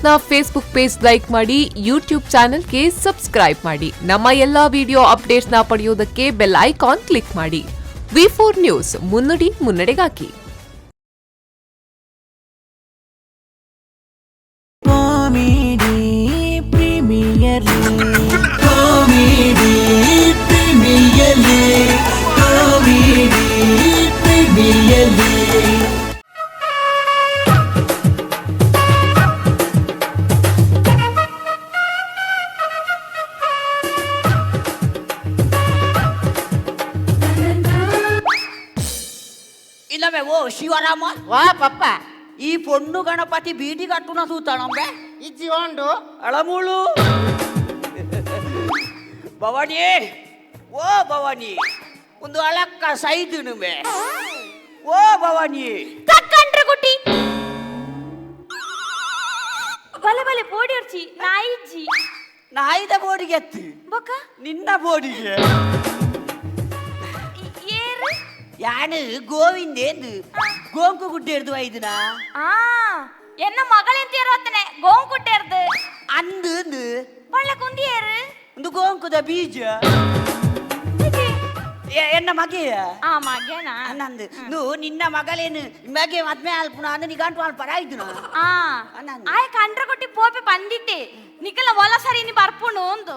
News ನ Facebook page like ಮಾಡಿ, YouTube ಚಾನೆಲ್ಗೆ ಸಬ್ಸ್ಕ್ರೈಬ್ ಮಾಡಿ. ನಮ್ಮ ಎಲ್ಲಾ ವಿಡಿಯೋ ಅಪ್ಡೇಟ್ಸ್ ನ ಪಡೆಯುವುದಕ್ಕೆ ಬೆಲ್ ಐಕಾನ್ ಕ್ಲಿಕ್ ಮಾಡಿ. ವಿ ಫೋರ್ ನ್ಯೂಸ್, ಮುನ್ನುಡಿ ಮುನ್ನಡೆಗಾಗಿ. Comedy Premier League, Comedy Premier League, Comedy Premier League. ಇಲ್ಲವೇ ಓ ಶಿವರಾಮ? ವಾ ಪಪ್ಪ. ಈ ಪೊಣ್ಣು ಗಣಪತಿ ಬೀದಿ ಕಟ್ಟುನ ಸೂತಾಣಂಬೆ. ಇಜ್ಜಿ ಓಂಡು. ಅಳಮೂಳು ಭವಾನಿ, ಓ ಭವಾನಿ, ಒಂದು ಅಳಕ್ಕ ಸೈದುನುಬೆ. ಓ ಭವಾನಿ. ತಕ್ಕಂಡ್ರ ಗುಟ್ಟಿ ಬಲೆ ಬಲೆ ಪೋಡಿ ಒರ್ಚಿ ನಾಯಿಜ್ಜಿ. ನಾಯಿದ ಬೋಡಿಗೆ ಎತ್ತು. ಬೊಕ್ಕ? ನಿನ್ನ ಬೋಡಿಗೆ. ಏರು? ಯಾನು ಗೋವಿಂದೇಂದು ಗೋಂಕು ಗುಡ್ಡೆ ಹಿಡ್ದು ಐದುನಾ. ಆ ಎನ್ನ ಮಗಳೆಂತ ಇರೋತ್ತನೆ ಗೋಂಕುಟ್ಟೆರ್ದು. ಅಂದು ಅಂದು. ಒಳ್ಳೆ ಕುಂದಿಯೇರು? ಒಂದು ಗೋಂಕುದ ಬೀಜ. ಎನ್ನ ಮಗೆಯ. ಆ ಮಗೇನಾ? ನಂದು ನು ನಿನ್ನ ಮಗಳೇನು ಮಗೆ ಮದ್ಮೆ ಅಲ್ಪುನ ಅಂದು ನಿಗಂಟು ಅಲ್ಪ ಆಯ್ತು. ಆ. ಅಣ್ಣಂದು. ಆಯ್ ಕಂಡ್ರ ಕೊಟ್ಟಿ ಪೋಪೆ ಬಂದಿತ್ತೆ ನಿಕಲ ಒಲ ಸರಿ ನೀ ಬರ್ಪುಣು ಒಂದು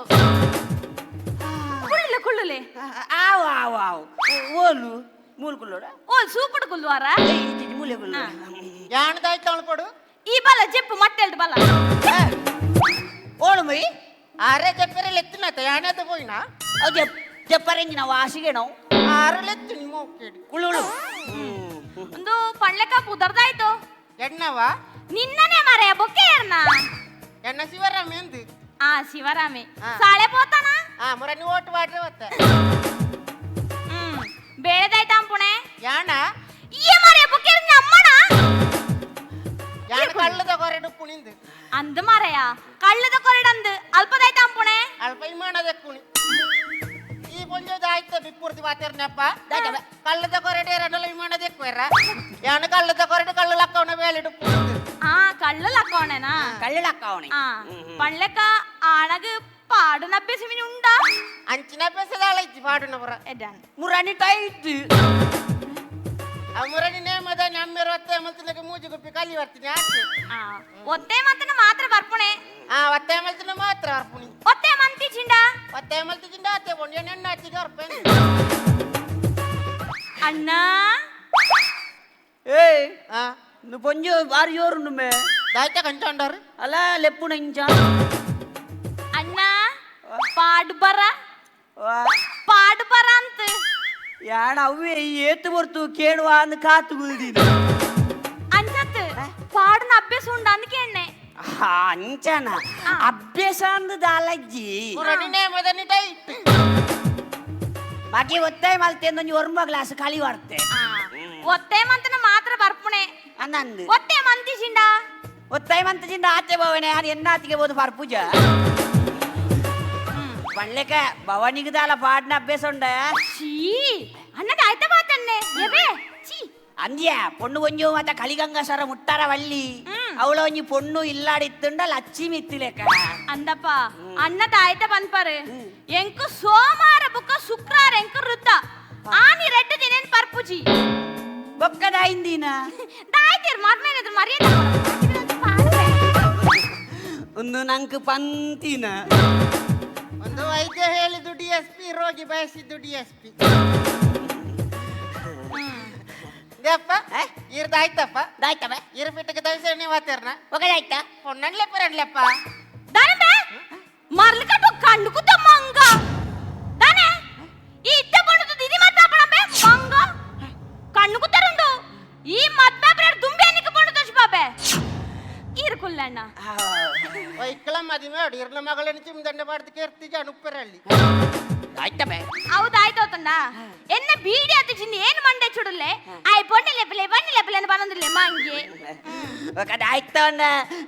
ಕುಳ್ಳುಲೆ ಕುಳ್ಳುಲೆ. ಆವು ಆವು ಆವು, ಓಲು ಮೂಲು ಕುಲ್ಲೋಡ. ಓ ಸೂಪುಡು ಕುಲ್ವಾರ. ಮೂಲೆ ಕುಲ್ಲು. ಯಾಣದಾಯ್ತು ಅವಳು ಕೊಡು. ಈ ಬಲ ಜೆಪ್ಪು ಮಟ್ಟೆಲ್ದು ಬಲ. ಓಳು ಮೈ. ಆರೆ ಜಪ್ಪರೆ ಲೆತ್ತಿನತ ಯಾಣದ ಪೋಯಿನ. ಅವು ಜಪ್ ಜಪ್ಪರೆಂಜಿ ನಾವು ಆಸಿಗೆ ನಾವು. ಆರು ಲೆತ್ತು ನಿಮ್ಮ ಹೋಗ್ತೇಡಿ. ಕುಳ್ಳುಳು. ಒಂದು ಪಣ್ಲೆಕ ಪುದರ್ದಾಯ್ತು. ಎಣ್ಣವ? ನಿನ್ನನೆ ಮರೆಯ ಬೊಕ್ಕೆ ಏರ್ನ? ಎಣ್ಣ ಶಿವರಾಮ ಎಂದು. ಆ ಶಿವರಾಮೆ. ಆ. ಸಾಳೆ ಪೋತಾನ. ಆ ಮುರ ನೀವು ಓಟ್ ಮಾಡ್ರೆ ಒತ್ತ. ಹ್ಮ್ ಬೇಳೆದಾಯ್ತು ಅಂಪುಣೆ. ಯಾಣ? ಈ ಮರೆಯ ಬೊಕ್ಕೆ ನಮ್ಮಣ. ಯಾಣ ಕಳ್ಳದ ಕೊರಡು ಪುಣಿಂದು. ಅಂದ್ ಮರೆಯ ಕಳ್ಳದ ಕೊರಡಂದು ಅಲ್ಪದಾಯ್ತು ಅಂಪುಣೆ. ಅಲ್ಪ ಇಮಾನದ ಕುಣಿ ಈ ಪೊಂಜೋದ ಆಯ್ತ ಬಿಪ್ಪುರ್ತಿ ಮಾತೇರ್ನಪ್ಪ ಕಳ್ಳದ ಕೊರಡೆ ಎರಡಲ್ಲ ವಿಮಾನ ದೆಕ್ಕುವೆರ ಯಾಣ ಕಳ್ಳದ ಕೊರಡು ಕಳ್ಳ ಲಕ್ಕವನ ಬೇಲಿಡು ಪುಣಿಂದು. ಆ ಕಳ್ಳ ಲಕ್ಕೋಣೆನಾ? ಕಳ್ಳಕ್ಕವಣೆ. ಆ ಪಣ್ಲೆಕ ಆಣಗ್ ಪಾಡುನ ಅಭ್ಯಾಸ ಉಂಡಾ? ಅಂಚಿನ ಅಭ್ಯಾಸದಾಳ ಇಜ್ಜಿ ಪಾಡುನವರ. ಎಡ್ಡಾನ್. ಮುರಾಣಿ ಟೈಟ್. ಆ ಮುರಣಿ ನೇಮದ ನಮ್ಮೆರ ಒತ್ತೆ ಮಲ್ತಿನಕ್ಕೆ ಮೂಜಿ ಗುಪ್ಪಿ ಕಲಿ ಬರ್ತೀನಿ ಆಚೆ. ಆ ಒತ್ತೆ ಮಾತನ ಮಾತ್ರ ಬರ್ಪುಣೆ. ಆ ಒತ್ತೆ ಮಲ್ತಿನ ಮಾತ್ರ ಬರ್ಪುಣಿ. ಒತ್ತೆ ಮಂತಿ ಚಿಂಡ. ಒತ್ತೆ ಮಲ್ತಿಜಿಂದ ಅತ್ತೆ ಪೊಂಡು ಎಣ್ಣೆ ಹಚ್ಚಿಗೆ ಬರ್ಪೇನೆ. ಅಣ್ಣ. ಏಯ್. ಆ. ನು ಪೊಂಜು ಬಾರಿ ಜೋರು ನುಮ್ಮೆ. ದಾಯ್ತ ಕಂಚೊಂಡರು. ಅಲ್ಲ ಲೆಪ್ಪುನ ಇಂಚ. ಅಣ್ಣ ಪಾಡು ಬರ. ವಾ. ಪಾಡು ಬರ ಅಂತ. ಯಾಣ ಅವೇ ಈ ಏತು ಬರ್ತು ಕೇಳುವ ಅಂದ್ ಕಾತು ಗುಲ್ದಿನ. ಅಂಚತ್ ಪಾಡುನ ಅಭ್ಯಾಸ ಉಂಡ ಅಂದ್ಕೆ ಎಣ್ಣೆ. ಅಂಚನ ಅಭ್ಯಾಸ ಅಂದ್ ದಾಲಜ್ಜಿ. ಮುರಣಿ ನೇಮದ ಟೈಟ್. ಬಾಕಿ ಒತ್ತಾಯ ಮಲ್ತೆ ಒಂಜಿ ಒರ್ಮ ಗ್ಲಾಸ್ ಕಲಿ ಬರ್ತೆ. ಆ, ಒತ್ತೆ ಮಂತನ ಮಾತ್ರ ಬರ್ಪುಣೆ. ಅನ್ನಂದು. ಒತ್ತೆ ಮಂತಿ ಚಿಂಡ. ಒತ್ತಾಯ ಮಂತದಿಂದ ಆಚೆ ಭವನೆ ನಾನು ಎನ್ನಾತಿಗೆ ಬೋದು ಪರ್ಪುಜ ಪಳ್ಳೆಕ ಭವನಿಗೆ ದಾಲ ಪಾಡ್ನ ಅಭ್ಯಾಸ ಉಂಡ. ಚೀ ಅಣ್ಣದ ಆಯ್ತ ಮಾತನ್ನೆ ಎಬೆ ಚೀ. ಅಂದ್ಯ ಪೊಣ್ಣು ಒಂಜು ಮತ್ತ ಕಲಿಗಂಗಸರ ಮುಟ್ಟಾರ ವಲ್ಲಿ. ಅವಳ ಒಂಜಿ ಪೊಣ್ಣು ಇಲ್ಲಾಡಿತ್ತುಂಡ ಲಚ್ಚಿಮಿ ಇತ್ತಿಲೆಕ್ಕ. ಅಂದಪ್ಪ ಅಣ್ಣದ ಆಯ್ತ ಬಂದ್ಪಾರು ಎಂಕು ಸೋಮವಾರ ಬುಕ್ಕ ಶುಕ್ರವಾರ ಎಂಕು ವೃತ್ತ ಆನಿ ರೆಡ್ಡು ದಿನೇನ್ ಪರ್ಪುಜಿ. ಬೊಕ್ಕದ ಹಿಂದಿನ. ದಾಯ್ತೀರ್ ಮರ್ಮೇನೆ ಮರ್ಯಾದೆ ಒಂದು ನಂಕ್ ಪಂತಿನ. ಒಂದು ವೈದ್ಯ ಹೇಳಿದ್ದು ಡಿ ಎಸ್ ಪಿ, ರೋಗಿ ಬಯಸಿದ್ದು ಡಿ ಎಸ್ ಪಿ. ದೇಪ್ಪ. ಇರ್ದ ಆಯ್ತಪ್ಪ. ದಾಯ್ತವ. ಇರ್ಬಿಟ್ಟಕ್ಕೆ ದವಸ ಮಾತೇರ್ನ. ಒಗದಾಯ್ತಾ. ಪೊಣ್ಣನ್ಲೆಪ್ಪ ರಂಡ್ಲೆಪ್ಪ. ದಾನೆ ಮರ್ಲಿಕಟ್ಟು ಕಣ್ಣು ಕುತ್ತ ಮಂಗ ದಾನೆ ಈ ಇತ್ತ ಬಣ್ಣದ ದಿದಿ ಮಾತಾಪಣಬೆ ಮಂಗ ಕಣ್ಣು ಕುತ್ತರುಂಡು ಈ ಮದ್ಬಾಬ್ರ ದುಂಬೆ ಅನಿಕ ಬಣ್ಣದ ಬಾಬೆ ಇರ್ಕುಲ್ಲಣ್ಣ. ವೈಕ್ಳ ಮದಿಮೆ ಅಡು ಇರ್ನ ಮಗಳನ್ನ ಚಿಮ್ದಂಡ ಪಾಡ್ದು ಕೇರ್ತಿಜ ಅನುಪ್ಪರಲ್ಲಿ. ಆಯ್ತಬೆ. ಹೌದಾಯ್ತು ತಂದ ಎನ್ನ ಬೀಡಿ ಅತ್ತ ಚಿನ್ನ ಏನು ಮಂಡೆ ಚುಡುಲೆ ಆಯ್ ಬಣ್ಣೆ ಲೆಪ್ಪಲೆ ಬಣ್ಣೆ ಲೆಪ್ಪಲೆ ಅಂತ ಬಂದಿಲ್ಲ ಮಂಗೆ. ಒಕದ ಆಯ್ತ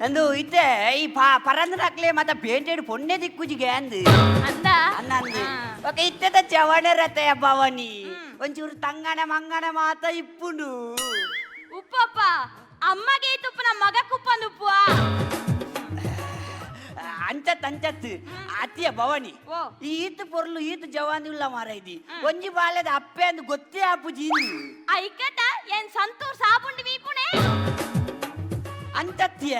ಅಂದು ಇತ್ತೆ ಈ ಪರಂದ್ರಾಕ್ಲೆ ಮತ್ತ ಪೇಂಟೆಡ್ ಪೊಣ್ಣೆ ದಿಕ್ಕುಜಿಗೆ ಅಂದು. ಅಂದ. ಅನ್ನಂದು ఒక ಇತ್ತದ ಚವಣರತೆ ಭವನಿ ಒಂಚೂರು ತಂಗಣ ಮಂಗಣ ಮಾತ ಇಪ್ಪುಂಡು. ಉಪ್ಪಪ್ಪ ಅಮ್ಮಗೆ ತುಪ್ಪನ ಮಗ ಕುಪ್ಪಂದು ಉಪ್ಪುವ. ಅಂಚತ್ ಅತಿಯ ಭವಾನಿ. ಈತ ಪೊರ್ಲು ಈತ ಜವಾನಿ ಉಲ್ಲ ಮಾರೈದಿ ಒಂಜಿ ಬಾಲೆದ ಅಪ್ಪೆ ಅಂದ್ ಗೊತ್ತೇ ಆಪುಜಿ. ಐಕಟ ಏನ್ ಸಂತೂರ್ ಸಾಬುಂಡಿ ಮೀಪುಣೆ ಅಂತತ್ಯ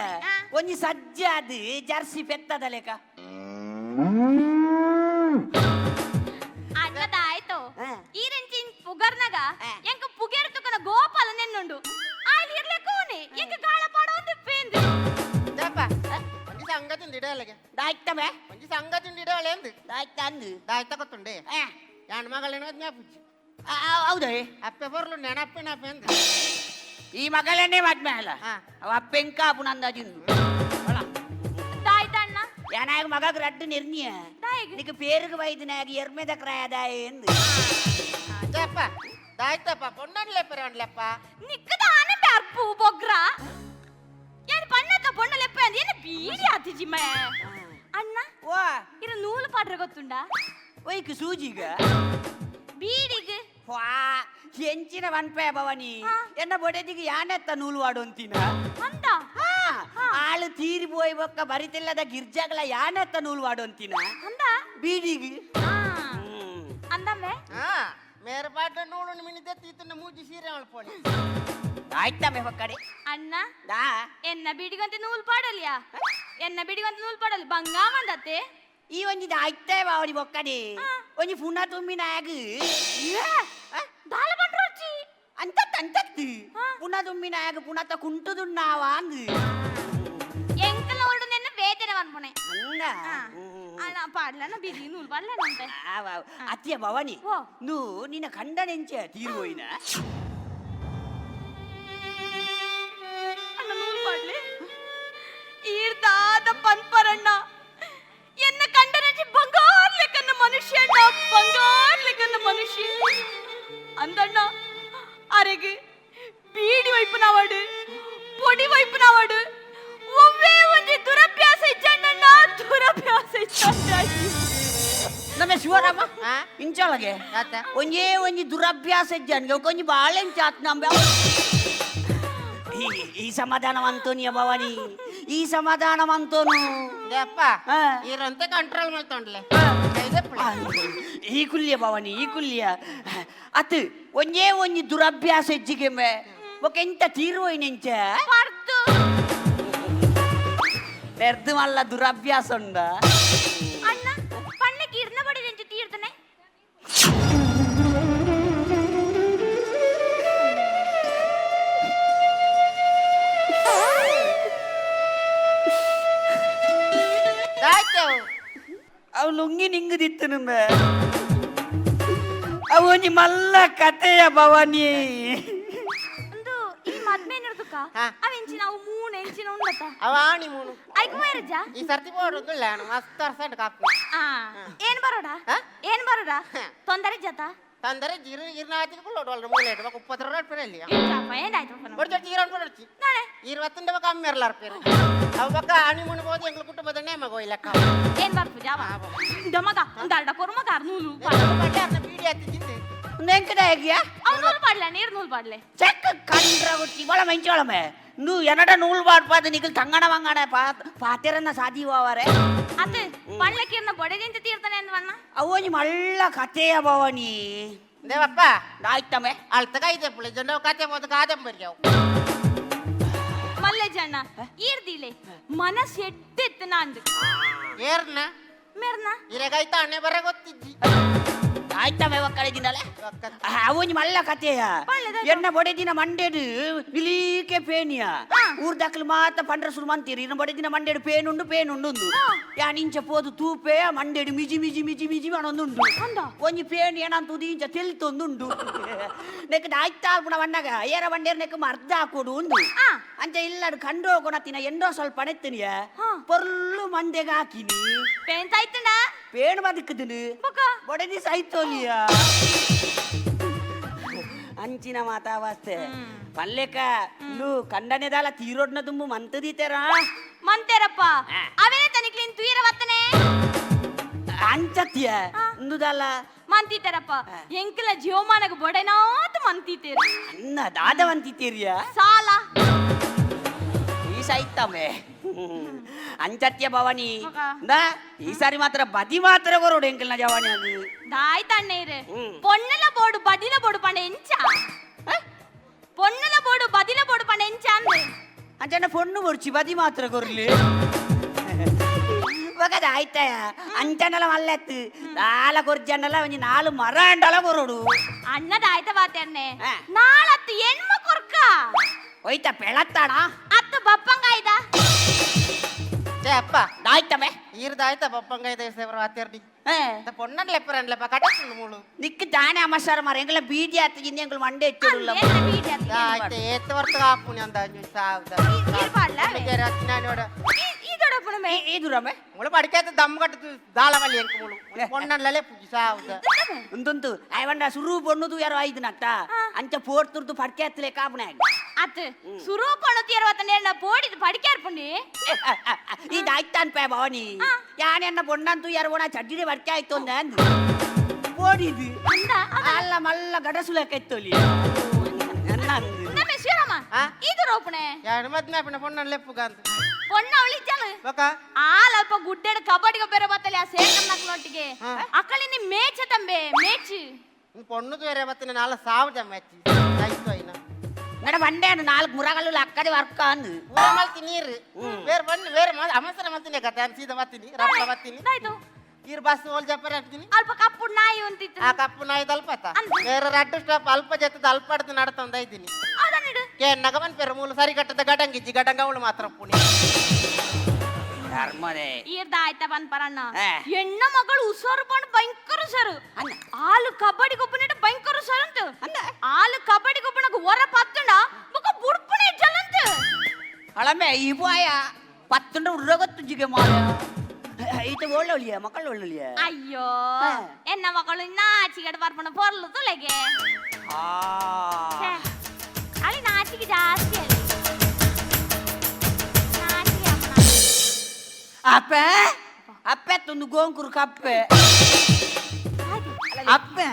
ಒಂಜಿ ಸಜ್ಜೆ ಅದು ಜರ್ಸಿ ಪೆತ್ತದ ಲೇಕ ಅಣ್ಣದ ಆಯ್ತು. ಈರೆಂಚಿನ್ ಪುಗರ್ನಗ ಎಂಕ ಪುಗೇರ್ ತುಕನ ಗೋಪಾಲ ನೆನ್ನುಂಡು ಆಯ್ಲ್ ಇರ್ಲೆಕೋನೆ ಎಂಕ ಗಾಳ ಪಾಡ ಒಂದು ಪೇಂದು. ದಪ್ಪ ಒಂಜಿ ಸಂಗತಿ ಇಡಲಗೆ. ದಾಯ್ತಮೆ. ಒಂಜಿ ಸಂಗತಿ ಇಡಲೆ ಅಂದು. ದಾಯ್ತ ಅಂದು. ದಾಯ್ತ ಗೊತ್ತುಂಡೆ ಯಾನ್ ಮಗಳೇನೋ ಜ್ಞಾಪುಜಿ. ಹೌದೇ. ಅಪ್ಪೆ ಬರ್ಲು ನೆನಪ್ಪೆ ನಪ್ಪೆ ಅಂದು. ಈ ಮಗಳನ್ನೇ ಮದ್ಮೆ ಅಲ್ಲ ಅವ ಅಪ್ಪೆಂಕ ಅಪ್ಪು ನಂದಾಜಿಂದು. ದಾಯ್ತಣ್ಣ. ಏನಾಗ ಮಗಗ್ ರಡ್ಡು ನಿರ್ಣಿಯ ನಿಕ್ ಪೇರುಗ್ ವೈದ್ಯನಾಗ ಎರ್ಮೆದ ಕ್ರಾಯದಾಯ ಎಂದು. ಜಪ್ಪ ದಾಯ್ತಪ್ಪ ಪೊಣ್ಣನ್ಲೆ ಪೆರನ್ಲೆಪ್ಪ. ನಿಕ್ಕದಾನೆ ಬ್ಯಾರ್ಪು ಬೊಗ್ರ ಏನ್ ಪಣ್ಣಕ್ಕ ಪೊಣ್ಣ ಲೆಪ್ಪ ಅಂದ್ ಏನು ಬೀಡಿ ಆತಿಜಿ ಮೇ ಅಣ್ಣ. ವಾ. ಇರ ನೂಲು ಪಾಡ್ರೆ ಗೊತ್ತುಂಡ? ಒಯ್ಕ್ ಸೂಜಿಗ. ಬೀಡಿಗ್. ವಾ ಎಂಚಿನ ವನ್ಪೆ ಭವಾನಿ. ಎನ್ನ ಬೊಡೆದಿಗೆ ಯಾನೆತ್ತ ನೂಲು ವಾಡೊಂತಿನ ಅಂದ. ಆಳು ತೀರಿ ಪೋಯ್ ಬೊಕ್ಕ ಬರಿತಿಲ್ಲದ ಗಿರ್ಜಾಗಲ ಯಾನೆತ್ತ ನೂಲು ವಾಡೊಂತಿನ ಅಂದ. ಬೀಡಿಗ್. ಅಂದಮ್ಮೆ. ಮೇರೆ ಪಾಡ್ಲ ನೂಲು ಮಿನಿದೆ ತೀತನ ಮೂಜಿ ಸೀರೆ ಮಲ್ಪೊಳಿ. ಆಯ್ತಮ್ಮೆ ಹೊಕ್ಕಡೆ. ಅಣ್ಣ ಎನ್ನ ಬೀಡಿಗಂತ ನೂಲು ಪಾಡಲಿಯಾ? ಎನ್ನ ಬೀಡಿಗಂತ ನೂಲು ಪಾಡಲಿ ಬಂಗಾ ಬಂದತ್ತೆ. ಈ ಒಂಜಿ ಆಯ್ತೇ ಬಾವಡಿ ಬೊಕ್ಕಡೆ ಒಂಜಿ ಪುನಃ ತುಂಬಿನಾಗ ದಾಲ ಬಂಡ್ರೋಚಿ. ಅಂತತ್ ಅಂತತ್ ಪುನಃ ತುಂಬಿನಾಗ ಪುನಃ ಕುಂಟುದುನ್ನಾವ ಅಂದ್. ಎಂಕಲ ಒಳ್ಳು ನೆನ್ನ ವೇದನೆ ಮನ್ಪುಣೆ. ಅಂದ. ಅಣ್ಣ ಪಾಡ್ಲನ ಬೀದಿ ನೂಲು ಪಾಡ್ಲನಂತೆ. ಅತ್ತಿಯ ಭವಾನಿ నువ్వు ನಿನ್ನ ಕಂಡನೆಂಚೆ ತೀರ್ಬೋಯಿನ? ಅಣ್ಣ ನೂಲು ಪಾಡ್ಲೆ ಈರ್ದಾದ ಪನ್ಪರಣ್ಣ ಎನ್ನ ಕಂಡನೆಂಚೆ ಬಂಗಾರ ಲೆಕ್ಕನ್ನ ಮನುಷ್ಯ ಅಣ್ಣ ಬಂಗಾರ ಲೆಕ್ಕನ್ನ ಮನುಷ್ಯ ಅಂದಣ್ಣ. ಅರೆಗೆ ಬೀಡಿ ವೈಪುನವಾಡು ಪೊಡಿ ವೈಪುನವಾಡು ಒವ್ವೇ ಒಂಜಿ ದುರಭ್ಯಾಸ ಇಜ್ಜಣ್ಣ ದುರಭ್ಯಾಸ ಇಜ್ಜಣ್ಣ. ನಮ್ಮ ಶಿವರಾಮ ಇಂಚೊಳಗೆ ಒಂಜೇ ಒಂಜಿ ದುರಭ್ಯಾಸ ಇಜ್ಜನ್ಗೆ ಒಂಜಿ ಬಾಳೆಂಚ ಆತ್ ನಂಬ. ಈ ಸಮಾಧಾನ ಅಂತೋನಿಯ ಭವಾನಿ ಈ ಸಮಾಧಾನ ಅಂತೋನು. ಅಪ್ಪ ಈರಂತೆ ಕಂಟ್ರೋಲ್ ಮಾಡ್ತೊಂಡ್ಲೆ. ಈ ಕುಲ್ಯ ಭವಾನಿ ಈ ಕುಲ್ಯ ಅತ್ ಒಂಜೇ ಒಂಜಿ ದುರಭ್ಯಾಸ ಹೆಚ್ಚಿಗೆ ಒಕ ಎಂತ ತೀರ್ವೋಯ್ನೆಂಚ ನೆರ್ದು ಮಲ್ಲ ದುರಭ್ಯಾಸ ಉಂಡ. ಅಣ್ಣ ಪಣ್ಣಕ್ಕೆ ಇರ್ನ ಬಡಿದೆಂಚು ತೀರ್ತನೆ. ಅವು ಲುಂಗಿ ನಿಂಗುದಿತ್ತು ನಿಮ್ಮ ಅವು ಒಂಜಿ ಮಲ್ಲ ಕತೆಯ ಭವಾನಿ. ಒಂದು ಈ ಮದ್ಮೆ ನಿರ್ದುಕ ಅವೆಂಚಿನ ಅವು ಮೂಣು ಎಂಚಿನ ಉಂಡತ. ಅವ ಆಣಿ ಮೂಣು. ಐಕ್ ಮೈರಜ. ಈ ಸರ್ತಿ ಬೋಡುದಿಲ್ಲ ಮಸ್ತ್ ಅರ್ಸಂಡ್ ಕಾಪು. ಏನ್ ಬರೋಡ ಏನ್ ಬರೋಡ ತೊಂದರೆ ಜತ? ತೊಂದರೆ ಜಿರು ಇರ್ನಾತಿಗೆ ಕುಳ್ಳೋಡು ಮೂಲೆ ಇಟ್ಟು 30 ರೂಪಾಯಿ ಅಲ್ಲಿ. ಏನಾಯ್ತು? ಜೀರೋ ಕೊಡೊಡ್ಚಿ. ಇರುವತ್ತಂಡ ಬೊಕ ಅಮ್ಮೆರ್ಲ ಅರ್ಪೇರು ಅವ ಬೊಕ ಅಣಿ ಮುಣು ಬೋದು ಎಂಗ್ಲ ಕುಟುಂಬದ ನೇಮ ಗೋಯ್ಲಕ್ಕ. ಏನ್ ಬರ್ಪು ಜಾವ ಮಗ ಒಂದರ್ಡ ಕೊರು ಮಗ ನೂಲು ಬೀಡಿ ಹತ್ತಿ ತಿಂದು. ಎಂಕದ ಹೇಗಿಯಾ? ಅವ್ ನೂಲು ಪಾಡ್ಲೆ ನೀರು ನೂಲು ಪಾಡ್ಲೆ. ಚೆಕ್ ಕಂಡ್ರ ಹುಟ್ಟಿ ಒಳ ಮಂಚೊಳಮೆ నువ్వు ఎనడ నూలు పాడుపాదు నీకు ತಂಗಣ వంಗಣ ಪಾತೆರನ್ನ ಸಾಧಿವಾವರೆ. ಅದು ಪಳ್ಳಕ್ಕಿರ್ನ ಬೊಡೆದಿಂತ ತೀರ್ತಾನೆ ಅಂದ್ವಣ್ಣ. ಅವನಿ ಮಳ್ಳ ಕಥೆಯ ಭವಾನಿ. ದೇವಪ್ಪ ಆಯ್ತಮ್ಮೆ. ಅಳ್ತ ಕೈದೆ ಪುಳಿ ಜನ ಕತೆ ಬೋದು ಕಾದಂಬರಿ ಅವು. ಮಲ್ಲೆ ಜನ ಈರ್ದಿಲೆ ಮನಸ್ಸು ಎಡ್ಡೆತ್ತು ನಾಂದು. ಏರ್ನ ಮೆರ್ನ ಇರೆಗೈತ ಅಣ್ಣೆ ಬರ ಗೊತ್ತಿಜ್ಜಿ. ಆಯ್ತಮ್ಮ ಒಕ್ಕಡೆ ದಿನಲೆ ಅವನಿ ಮಲ್ಲ ಕಥೆಯ ಎನ್ನ ಬೊಡೆದಿನ ಮಂಡೇಡು ನಿಲೀಕೆ ಪೇನಿಯ ಊರ್ ದಾಖಲು ಮಾತ ಪಂಡ್ರ ಸುರು ಮಂತೀರಿ ಇನ್ನ ಬೊಡೆದಿನ ಮಂಡೇಡು ಪೇನುಂಡು ಪೇನುಂಡು ಯಾ ನಿಂಚ ಪೋದು ತೂಪೆ ಮಂಡೇಡು ಮಿಜಿ ಮಿಜಿ ಮಿಜಿ ಮಿಜಿ ಮನೊಂದುಂಡು ಒಂಜಿ ಪೇನು ಏನಂತ ಇಂಚ ತೆಲ್ತೊಂದುಂಡು ನೆಕ್ ಆಯ್ತಾ ಪುಣ ಬಣ್ಣಗ ಏರ ಬಂಡೇರ್ ನೆಕ್ ಮರ್ದ ಹಾಕೋಡು ಉಂಡು ಅಂಚ ಇಲ್ಲಡು ಕಂಡು ಹೋಗೋಣ ಎಂಡೋ ಸ್ವಲ್ಪ ನೆತ್ತನಿಯ ಪೊರ್ಲು ಮಂದೆಗೆ ಹಾಕಿನಿ. ಪೇನ್ ಸಾಯ್ತುಂಡ? ಪೇನು ಬದುಕುದುನು ಬೊಡೆದಿ ಸಾಯ್ತೋಲಿಯ ಅಂಚಿನ ಮಾತಾವಸ್ತೆ ಪಲ್ಲೆಕ ನು ಕಂಡನೆದಾಲ ತೀರೋಡ್ನ ತುಂಬು ಮಂತದೀತೇರಾ? ಮಂತೇರಪ್ಪ ಅವೇನೆ ತನಿಕ್ಲಿನ್ ತುಯಿರ ವತ್ತನೆ ಅಂಚತ್ಯ ಇಂದುದಲ್ಲ ಮಂತೀತೇರಪ್ಪ ಎಂಕಲ ಜೀವಮಾನಗ ಬೊಡೆನಾತ ಮಂತೀತೇರು. ಅನ್ನ ದಾದವಂತೀತೇರಿಯ ಸಾಲ ಈ ಸಾಯ್ತಮೆ. ಅಂಚತ್ಯ ಭವಾನಿ ಈ ಸಾರಿ ಮಾತ್ರ ಬದಿ ಮಾತ್ರ ಕೊರೋಡು ಎಂಕಲ್ನ ಜವಾನಿ ಅದು ದಾಯ್ತಣ್ಣೇರು ಪೊಣ್ಣಲ ಬೋಡು ಬದಿಲ ಬೋಡು ಪಂಡ ಎಂಚ ಪೊಣ್ಣಲ ಬೋಡು ಬದಿಲ ಬೋಡು ಪಂಡ ಎಂಚ ಅಂದೆ ಅಂಚನ ಪೊಣ್ಣು ಬೊರ್ಚಿ ಬದಿ ಮಾತ್ರ ಕೊರ್ಲಿ ಬಗದ ಆಯ್ತಾಯ ಅಂಚನಲ ಮಲ್ಲೆತ್ತು ನಾಲ ಕೊರ್ಜನ್ನಲ ಒಂಜಿ ನಾಲು ಮರ ಅಂಡಲ ಕೊರೋಡು ಅಣ್ಣದ ಆಯ್ತ ಬಾತೆರ್ನೆ ನಾಳತ್ತು ಎಣ್ಮ ಕೊರ್ಕ ಒಯ್ತ ಪೆಳತ್ತಾಣ ಅತ್ತು ಬಪ್ಪಂಗಾಯ್ದ ಅಪ್ಪ ದಾಯ್ತವೆ ಈರ್ದಾಯ್ತ ಬಪ್ಪಂಗಾಯ್ದ ಸೇವರ ವಾತೇರ್ನಿ పొన్నన్ లెప్పరన్లెప్ప కట్టేస్తుంది మూడు ನಿಕ್ ತಾನೇ ಅಮಸಾರ ಮಾರ ಎಂಗಲ ಬೀದಿ ಆತ ಜಿಂದ ಎಂಗಲ ಮಂಡೆ ಹೆಚ್ಚುಲ್ಲ ಆಯ್ತು ಏತ್ ವರ್ತ ಆಪುನಿ ಅಂದ ಸಾವ್ದ ಮುಳು ಪಡಿಕಾಯ್ತು ದಮ್ ಕಟ್ಟು ದಾಳವಲ್ಲಿ ಎಂಕ ಮುಳು పొన్నన్లలే ಪುಜಿ ಸಾವ್ದ ಉಂದುಂತು ಐವಂಡ ಸುರು ಪೊಣ್ಣುದು ಯಾರೋ ಐದು ನತ್ತ ಅಂಚ ಪೋರ್ತುರ್ದು ಪಡ್ಕೆ ಹತ್ತಲೆ ಕಾಪುನ ಅತ್ ಸುರು ಪೊಣ್ಣು ತೀರ್ವತ್ತ ನೇರ್ನ ಪೋಡಿದು ಪಡಿಕೆ ಪುಂಡಿ ಇದು ಆಯ್ತಾನ್ ಪೇ ಭವಾನಿ ಯಾನೆನ್ನ ಪೊಣ್ಣಂತು ಯಾರು ಓಣ ಚಡ್ಡಿಡೆ ಪಡ್ಕೆ ಆಯ್ತು ಅಂದ ಪೋಡಿದು ಅಲ್ಲ ಮಲ್ಲ ಗಡಸುಲಕ್ಕೆತ್ತೊಲಿ ಶ್ರೀರಾಮ ಇದು ರೋಪಣೆ ಯಾರು ಮದ್ಮೆ ಆಪಿನ ಪೊಣ್ಣನ್ ಲೆಪ್ಪುಗಂತ ಪೊಣ್ಣ ಅವಳಿಜ್ಜಾಲು ಆಲಲ್ಪ ಗುಡ್ಡೆಡ್ ಕಬಡ್ಡಿಗೆ ಬೇರೆ ಬತ್ತಲೆ ಆ ಸೇರ್ಕನ್ನಕ್ಲೊಟ್ಟಿಗೆ ಅಕ್ಕಳಿನಿ ಮೇಚ ತಂಬೆ ಮೇಚು పొన్ను వేరే బತ್ತಿನ నాల సావు జమ్మెచ్చి ಆಯ್ತು అయినా ನಡ ಬಂಡೆ ನಾಲ್ಕು ಮುರಗಲ್ಲು ಅಕ್ಕಡೆ ವರ್ಕ ಅಂದು ಊರ ಮಲ್ತಿ ನೀರು ಬೇರೆ ಬನ್ನಿ ಬೇರೆ ಅವಸರ ಮಲ್ತಿನಿ ಕತೆ ಸೀದಾ ಬತ್ತೀನಿ ರಪ್ಪ ಬತ್ತೀನಿ ಈರ್ ಬಸ್ ಓಲ್ ಜಪ್ಪರೆ ಹಾಕ್ತೀನಿ ಅಲ್ಪ ಕಪ್ಪು ನಾಯಿ ಅಂತಿತ್ತು ಆ ಕಪ್ಪು ನಾಯಿ ತಲ್ಪತ್ತ ಬೇರೆ ರಡ್ಡು ಸ್ಟಾಪ್ ಅಲ್ಪ ಜೊತೆ ಅಲ್ಪ ಅಡ್ದು ನಡ್ತಂದ ಇದ್ದೀನಿ ಕೆ ನಗಮನ್ ಪೆರ ಮೂಲು ಸರಿ ಕಟ್ಟದ ಗಡಂಗಿಜ್ಜಿ ಗಡಂಗ ಅವಳು ಮಾತ್ರ ಪುಣಿ ಧರ್ಮದೇ ಈರ್ದ ಆಯ್ತಾ ಬಂದ್ ಪರಣ್ಣ ಹೆಣ್ಣ ಮಗಳು ಹುಷಾರು ಬಂದು ಭಯಂಕರ ಹುಷಾರು ಹಾಲು ಕಬಡ್ಡಿ ಗೊಬ್ಬನ ಭಯಂಕರ ಹುಷಾರು ಅಂತ ಹಾಲು ಕಬಡ್ಡಿ ಗೊಬ್ಬನಗ ಹೊರ ಪತ್ತುಂಡ ಮುಖ ಬುಡ್ಪುಣೆ ಜಲಂತ ಅಳಮೆ ಈ ಬಾಯ ಪತ್ತುಂಡ ಉರ್ರಗತ್ತು ಮಾರ ಈತ ಒಳ್ಳೊಳ್ಳಿಯ ಮಕ್ಕಳು ಒಳ್ಳೊಳ್ಳಿಯ ಅಯ್ಯೋ ಎನ್ನ ಮಕ್ಕಳು ನಾಚಿಗೆಡ್ ಬರ್ಪಣ ಪೊರ್ಲು ತುಲೆಗೆ ಅಲ್ಲಿ ನಾಚಿಗೆ ಜಾಸ್ತಿ ಅಲ್ಲಿ ನಾಚಿಗೆ ಅಪ್ಪೆ ಅಪ್ಪೆ ತುಂದು ಗೋಂಕುರು ಕಪ್ಪೆ ಅಪ್ಪೆ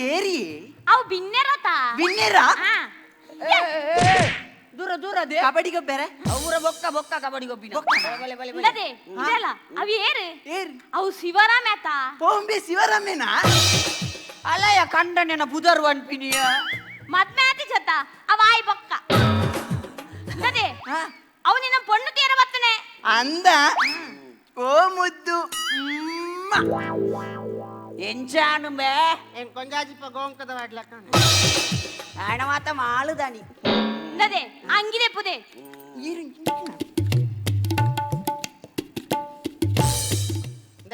ಏರಿ ಅವು ಬಿನ್ನೆರತ ಬಿನ್ನೆರ ದೂರ ದೂರ ಅದೇ ಕಬಡ್ಡಿ ಗೊಬ್ಬರ ಅವರ ಬೊಕ್ಕ ಬೊಕ್ಕ ಕಬಡ್ಡಿ ಗೊಬ್ಬಿನ ಅದೇ ಇದೆಲ್ಲ ಅವು ಏರು ಅವು ಶಿವರಾಮೇತ ಪೋಂಬೆ ಶಿವರಾಮೇನಾ ಅಲ್ಲಯ್ಯ ಕಂಡನೆನ ಬುಧರ್ ಅನ್ಪಿನಿಯ ಮದ್ಮೆ ಆತಿ ಜತ ಅವ ಆಯ್ ಬೊಕ್ಕ ಅದೇ ಅವು ನಿನ್ನ ಪೊಣ್ಣು ತೀರ ಬತ್ತನೆ ಅಂದ ಓ ಮುದ್ದು ಎಂಚಾನು ಬೇ ಏನ್ ಕೊಂಜಾಜಿಪ್ಪ ಗೋಂಕದ ವಾಡ್ಲಕ್ಕ ಆಣ ಮಾತ ಮಾಳುದಾನಿ ಅದೇ ಅಂಗಿದೆ ಪುದೆ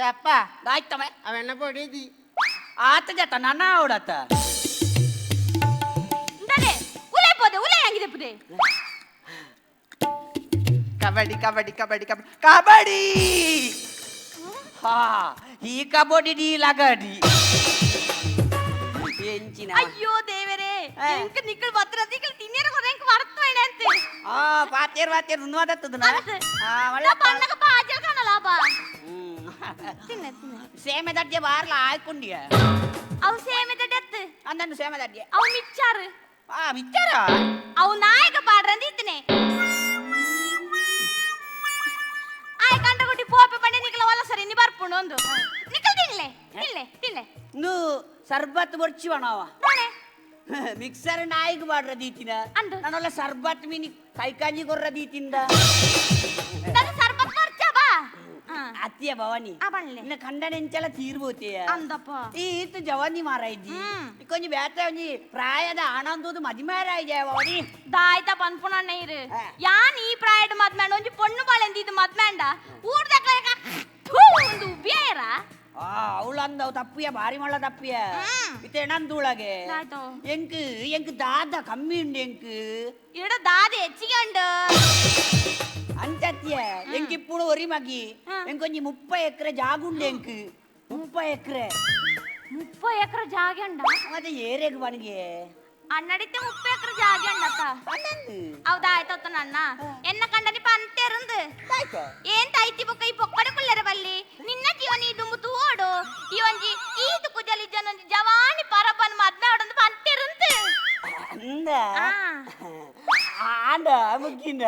ಅಪ್ಪ ಆಯ್ತವೆ ಅವೆಣ್ಣ ಪೊಡಿದಿ ಆತ ಜತ ನನ್ನ ಅವಡತ ಅದೇ ಉಲೆ ಪೋದೆ ಉಲೆ ಅಂಗಿದೆ ಪುದೆ ಕಬಡ್ಡಿ ಕಬಡ್ಡಿ ಕಬಡ್ಡಿ ಕಬಡ್ಡಿ ಕಬಡ್ಡಿ ಹಾ ಈ ಕಬಡ್ಡಿ ಡೀ ಲಗಡಿ ಎಂಚಿನ ಅಯ್ಯೋ ದೇವರೇ ಎಂಕ ನಿಕ್ಕಲ್ ಬತ್ರ ನಿಕ್ಕಲ್ ತಿನ್ನೇರ ಕೊರ ಎಂಕ ವರ್ತು ಬೇಡ ಅಂತ ಆ ಪಾತೇರ್ ಪಾತೇರ್ ನುನ್ವಾದತ್ತದ ನಾ ಆ ಒಳ್ಳೆ ಪಣ್ಣಗ ಬಾಜಲ್ ಕಾಣಲ್ಲ ಬಾ ತಿನ್ನೆ ತಿನ್ನೆ ಸೇಮೆ ದಡ್ಡೆ ಬಾರ್ಲ ಆಯ್ಕೊಂಡಿಯ ಅವು ಸೇಮೆ ದಡ್ಡೆ ಅಂದನ್ನು ಸೇಮೆ ದಡ್ಡೆ ಅವು ಮಿಚ್ಚಾರು ಆ ಮಿಚ್ಚಾರ ಅವು ನಾಯಕ ಪಾಡ್ರಂದಿತ್ತನೆ ಆಯ್ ಕಂಡ ಗುಟ್ಟಿ ಪೋಪೆ ಪಂಡೆ ನಿಕ್ಕಲ ಒಲ್ಲ ಸರಿ ನಿ ಬರ್ಪುಂಡು ಒಂದು ನಿಕ್ಕಲ್ ತಿನ್ಲೆ ತಿನ್ಲೆ ತಿನ್ಲೆ ನು ಸರ್ಬತ್ ಬೊರ್ಚಿವಣವ ಮಿಕ್ಸರ್ ನಾಯಿಗೆ ಬಾಡ್ರ ದೀತಿನ ನಾನೊಲ್ಲ ಸರ್ಬತ್ ಮೀನಿ ಕೈಕಾಂಜಿ ಕೊರ್ರ ದೀತಿಂದ ಸರ್ಬತ್ ಬರ್ಚಾ ಬಾ ಅತ್ತಿಯ ಭವಾನಿ ಇನ್ನ ಕಂಡನೆಂಚಲ ತೀರ್ಬೋತೆಯ ಅಂದಪ್ಪ ಈ ಈತ ಜವಾನಿ ಮಾರ ಇದ್ದಿ ಕೊಂಚ ಬೇತ ಒಂಜಿ ಪ್ರಾಯದ ಆನಂದದು ಮದಿಮಾರ ಇದ್ದೆ ಭವಾನಿ ದಾಯ್ತ ಪನ್ಪುಣ ಇರು ಯಾನ್ ಈ ಪ್ರಾಯಡ್ ಮದ್ಮ್ಯಾಂಡ ಒಂಜಿ ಪೊಣ್ಣು ಬಾಳೆಂದು ಇದು ಮದ್ಮ್ಯಾಂಡ ಊರ್ದ ಒಂದು ಉಬ್ಬಿಯಾರ ಆ ಅವಳು ತಪ್ಪಿಯ ಭಾರಿ ಮಳ್ಳ ತಪ್ಪಿಯ ಇತ್ತೆ ನಂದೂಳಗೆ ಎಂಕ್ ಎಂಕ್ ದಾದ ಕಮ್ಮಿ ಉಂಡು ಎಂಕ್ ಇಡ ದಾದ ಹೆಚ್ಚಿಗೆ ಉಂಡು ಅಂಚತ್ಯ ಎಂಕ್ ಇಪ್ಪುಡು ಒರಿ ಮಗಿ ಎಂಕೊಂಜಿ 30 ಎಕರೆ ಜಾಗ ಉಂಡು ಎಂಕ್ 30 ಎಕರೆ 30 ಎಕರೆ ಜಾಗ ಉಂಡ ಮತ್ತೆ ಏರೇಗ್ ಬನಿಗೆ ಅಣ್ಣಡಿತ್ತೆ 30 ಎಕರೆ ಜಾಗ ಉಂಡತ್ತ ಹೌದಾಯ್ತತ್ತ ನನ್ನ ಎನ್ನ ಕಂಡನಿ ಪಂತೆರುಂದು ಏನ್ ತೈತಿ ಬೊಕ್ಕ ಈ ಪೊಕ್ಕಡೆ ಕುಲ್ಲರ ಬಲ್ಲಿ ನಿನ್ನ ಜೀವನ ಈ ದುಂಬು ತೂಡು ಈ ಒಂಜಿ ಈದು ಕುಜಲಿ ಜನೊಂಜಿ ಜವಾನಿ ಪರಬನ್ ಮದ್ಮೆ ಆಡೊಂದು ಪಂತೆರುಂದು ಅಂದ ಆಂಡ ಮುಗ್ಗಿಂದ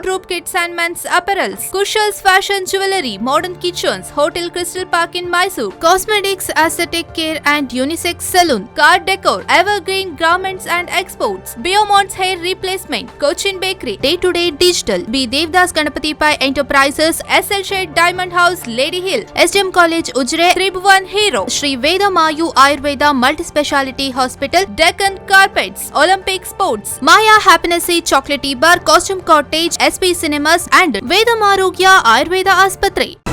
Wardrobe Kids and Men's Apparels, Kushal's Fashion Jewelry, Modern Kitchens, Hotel Crystal Park in Mysore, Cosmetics, Aesthetic Care and Unisex Saloon, Car Decor, Evergreen Garments and Exports, Biomont's Hair Replacement, Cochin Bakery, Day to Day Digital, B. Devdas Ganapati Pai Enterprises, SL Shade Diamond House, Lady Hill, SDM College, Ujire, Tribhuvan Hero, Sri Veda Mayu Ayurveda Multi-Speciality Hospital, Deccan Carpets, Olympic Sports, Maya Happiness Chocolatey Bar, Costume Cottage, SP Cinemas and Veda Marogya Ayurveda Aspatre.